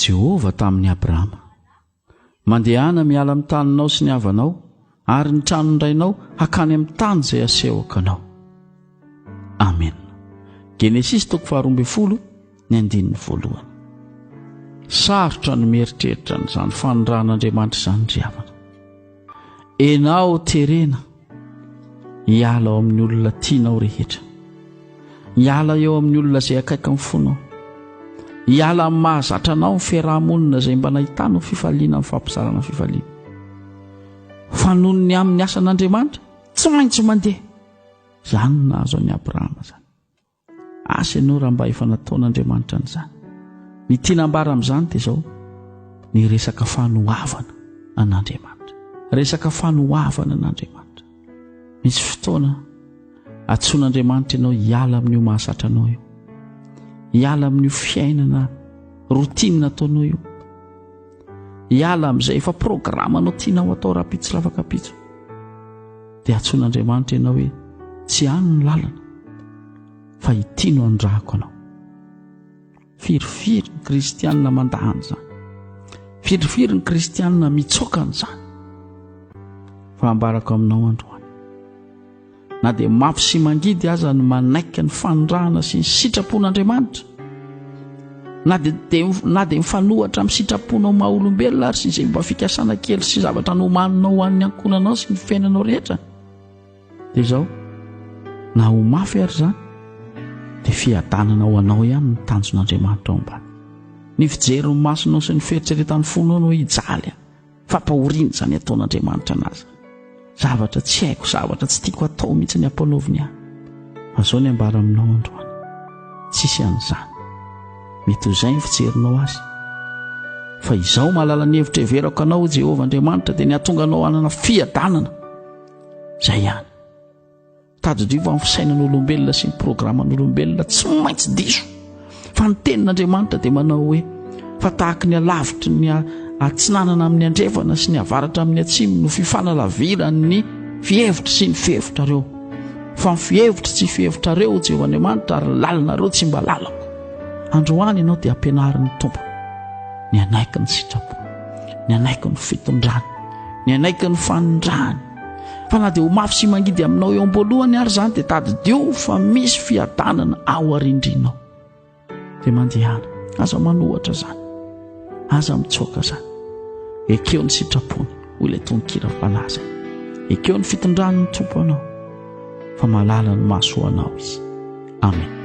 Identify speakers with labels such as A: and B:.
A: Jehovah tamin'i Abrama, Mandehana miala amin'ny taninao sy ny havanao ary ny tranon-drainao hakany amin'ny tany izay asehoko anao. Amena. Genesisy toko faharoa ambin'ny folo ny andininy voalohany. Sarotra ny mieritreritra an'izany fanondrahan'Andriamanitra izany ry havana. Enao terena hiala ao amin'ny olona tianao rehetra. Hiala eo amin'ny olona izay akaiky ny fonao. Hiala amin'ny mahazatra anao ny fiaraha-monina izay mba nahitanao fifaliana amin'ny fampizarana fifaliana. Fa noho ny amin'ny asan'Andriamanitra, tsy maintsy mandeha. Izany no nahazo an'i Abrahama izany. Asa ianao raha mba efa nataon'Andriamanitra an'izany. Ny tiana ambara amin'izany dia izao, ny resaka fanoavana an'Andriamanitra. Resaka fanoavana an'Andriamanitra. Misy fotoana antsoin'Andriamanitra ianao hiala amin'io mahazatra anao io. Hiala amin'io fiainana routine ataonao io. Hiala amin'izay efa programanao tianao atao rahampitso rafakapitso. Dia antsoin'Andriamanitra ianao hoe tsy any ny lalana fa ity no andrahako anao. Firifiry ny kristianina mandà an'izany. Firifiry ny kristianina mitsoka an'izany. Fa ambarako aminao androany. Na dia mafy sy mangidy aza ny manaiky ny fanirahana sy ny sitrapon'Andriamanitra, na dia dia na dia mifanohatra amin'ny sitraponao maha olombelona ary sy izay mba fikasana kely sy zavatra nomaninao ho an'ny ankohonanao sy ny fiainanao rehetra, dia izao, na ho mafy ary izany, dia fiadanana ho anao ihany ny tanjon'Andriamanitra ao ambany. Ny fijerin'ny masonao sy ny fieritreretan'ny fonao no hijaly. Fampahoriana izany ataon'Andriamanitra anazy. Zavatra tsy haiko, zavatra tsy tiako atao mihitsy ny ampanaoviny ahy. Fa izao ny ambara aminao androany. Tsisy an'izany. Mety ho izay ny fijerinao azy. Fa izao mahalala ny hevitra heverako anao, hoy Jehovah Andriamanitra, dia ny hahatonga anao hanana fiadanana. Izay ihany. Tadidio fa ny fisainan'olombelona sy ny programan'olombelona tsy maintsy diso. Fa ny tenin'Andriamanitra dia manao hoe fa tahaky ny alavitry ny atsinanana amin'ny andrefana sy ny avaratra amin'ny atsimo no fifanalaviran'ny fihevitry sy ny fihevitrareo. Fa ny fihevitry tsy fihevitrareo Jehovah Andriamanitra ary ny lalanareo tsy mba lalako. Androany ianao dia ampianarin'ny Tompo ny hanaiky ny sitrapo, ny hanaiky ny fitondrany, ny hanaiky ny fanindrany. Fa na dia ho mafy sy mangidy aminao eo am-boalohany ary izany dia tadidio fa misy fiadanana ao arindrinao. Dia mandehana, aza manohatra izany, aza mitsoaka izany. Ekeo ny sitrapony, hoy ilay tononkira fanahy izay. Ekeo ny fitondran'ny Tompo anao, fa malala ny maso ho anao izy. Amen.